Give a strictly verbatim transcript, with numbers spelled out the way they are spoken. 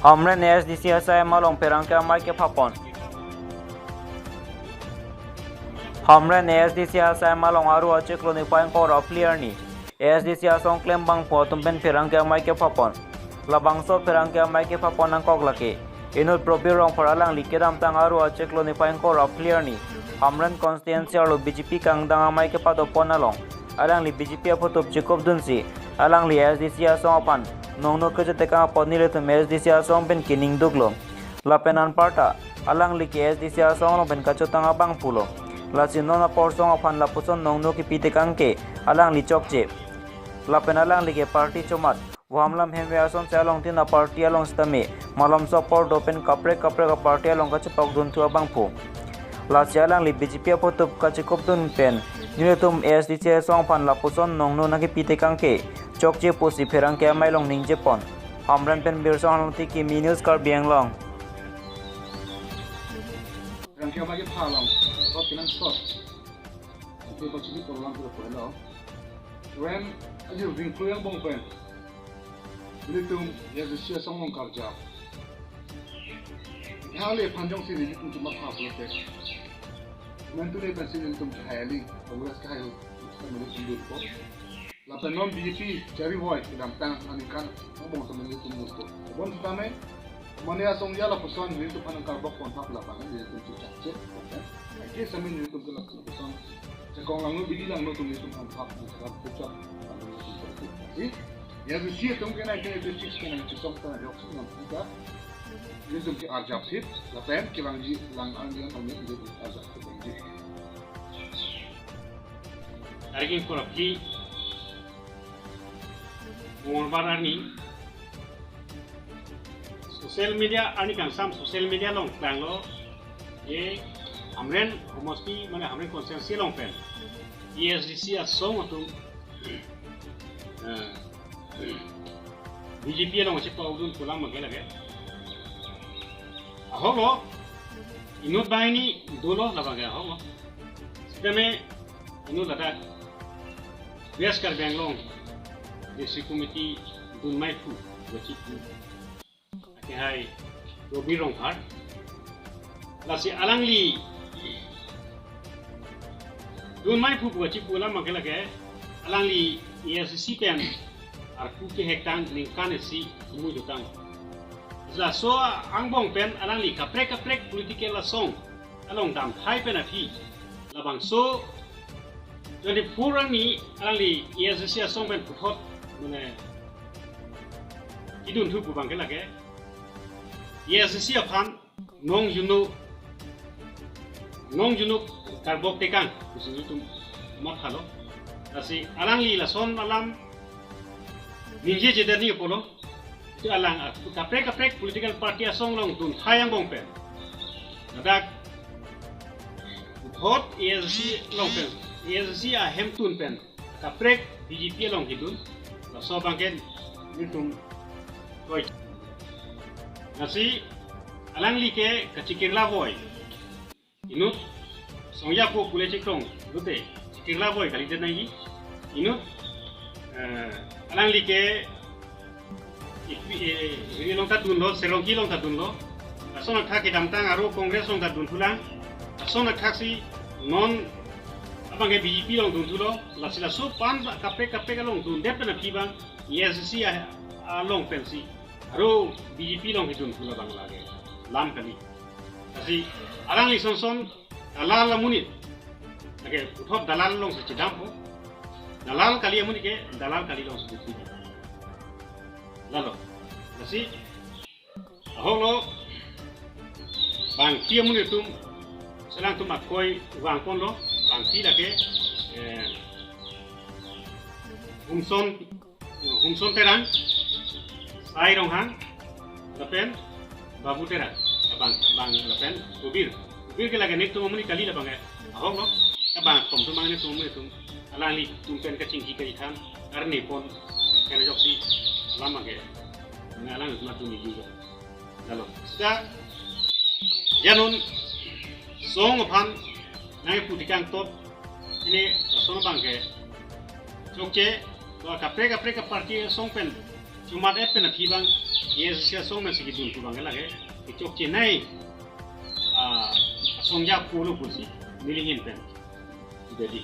Hamren A S D C asai malong pherangke amei kephapon. Hamren A S D C asai malong Aru achiklo niphai ingkoi ra phli arni A S D C asong klembangpo atum pen pherangke amei kephapon. Labangso pherangke amei kephapon angkok lake inut Probir Rongphar, alangli kedamtang Aru achiklo niphai ingkoi ra phli arni Hamren constituency arlo B J P kangdang amei kepadopon along alangli B J P aphutup chikupdunsi alangli A S D C asong aphan nongno kechetekang apot nelitum A S D C asong pen keningduklo. Lapen anparta alangli ke A S D C asong along pen kachotang abang pulo. Lasi non apor asong aphan lapuson nongno kepitekang ke alangli chokche. Lapen alangli ke party chomat, Voham Lam Hemve asonsi alongtin aparty along sitame malomso apor do pen kaprek kaprek aparty along kachepokdunthu abangphu. Lasi alangli B J P aphutup kachikupdun pen nelitum A S D C asong aphan lapuson nongno nangkepitekang ke chokche pusi pherangke amei along ningjepon. Hamren pen Birsong Hanlongti, Kimi News, Karbi Anglong. Pherangke amei kepha along, sot kenangsot. Ante pachini program ke pura lo. Ren, aji ring kluyang bong pen. Nelitum A S D C asong along karjap. Hale phanjong si nelitum cuma pha pulote. Mentu ne pensi nelitum kehai aling, Congress kehai, nelitum dunpo. Lapen non B J P chari voi kedamtang aningkan angbong temen nelitum dunpo. Bon sitame, mane asong ya lapuson nelitum aphan karbokpon thap labang nelitum chuchak che. Ake samin nelitum ke lapuson chekong langno, bidi langno atum nelitum aphan thap, thap chuchak. Si, ya si atum ke nineteen eighty-six ke nang chisong ta yok si non kita. Nelitum ke arjap thip, lapen kevangji lang ang yang kami nelitum arjap thip ji. Tarik ingkoi ra phli Mongolbar arni social media arni kangsam social media along klanglo, ye Hamren homosti mane Hamren constituency along pen A S D C asong atum, eh, B J P along chepokdun pu alam abangke lake. Ahoklo, inut banghini dolo labangke ahoklo. Sitame inut ladak West Karbi Anglong District Committee dunmeiphu, wachit pu akehai Probir Rongphar. Lasi alangli dunmeiphu pu achi pu alam abangke lake, alangli A S D C pen arpu kehektang ningkan isi kemui dotang. Laso angbong pen alangli kaprek kaprek political asong along damthai pen aphi, labangso twenty-four arni alangli A S D C asong pen puthot mane kidunthu pu abangke lake, A S D C aphan nong juno, nong juno karboktekang pusi nelitum mathalo. Lasi alangli lason alam ningjeje dani apotlo. Itu alang, ah, kaprek kaprek political party asong along dunthai angbong pen, ladak vote A S D C along pen, A S D C ahemtun pen kaprek B J P along kidun, laso abangke nelitum kroi. Lasi alangli ke kachikirla voi. Inut songja po pule chikrong lote, chikirla voi kalidet nangji. Inut, eh, alangli ke ipi, eh, iri along ta dunlo, Serongki along ta dunlo. Lason athak kedamtang aro Congress along ta dunthulang. Lason athaksi non abangke B J P along dunthulo. Lasi laso pan kaprek kaprek along dundet pen aphi abang A S D C a-, along pensi aro B J P along kedunthu labang lake lam kali. Lasi alangli sonson dalal amonit, lake puthot dalal alongsi chedampo. Dalal kali amonit ke dalal kali alongsi dunthu. Lalo. Lasi ahoklo, bangphi amonit atum, selangtum akoi vangponlo, bangphi lake, eh, Humson, Humson Terang, Sai Ronghang, lapen Babu Terang, abang, bang, lapen Probir. Probir ke lake netum amonit kali labang ke, ahoklo, abang tom tum amonit atum, amonit atum, alanglitum pen kachingki kachethan, arnipon, kena joksi, alam abangke, ne alanglitum atum ni juga. Lalo. Sita, ya non song aphan nangkeputekang tot, ini song abangke chokche, ba kaprek kaprek aparty song pen chomat-et pen aphi abang K S S C asong masi kedun thu abang ke lake kechok chenei, ah, asong ja pulo pusi neli ahin pen. Jadi,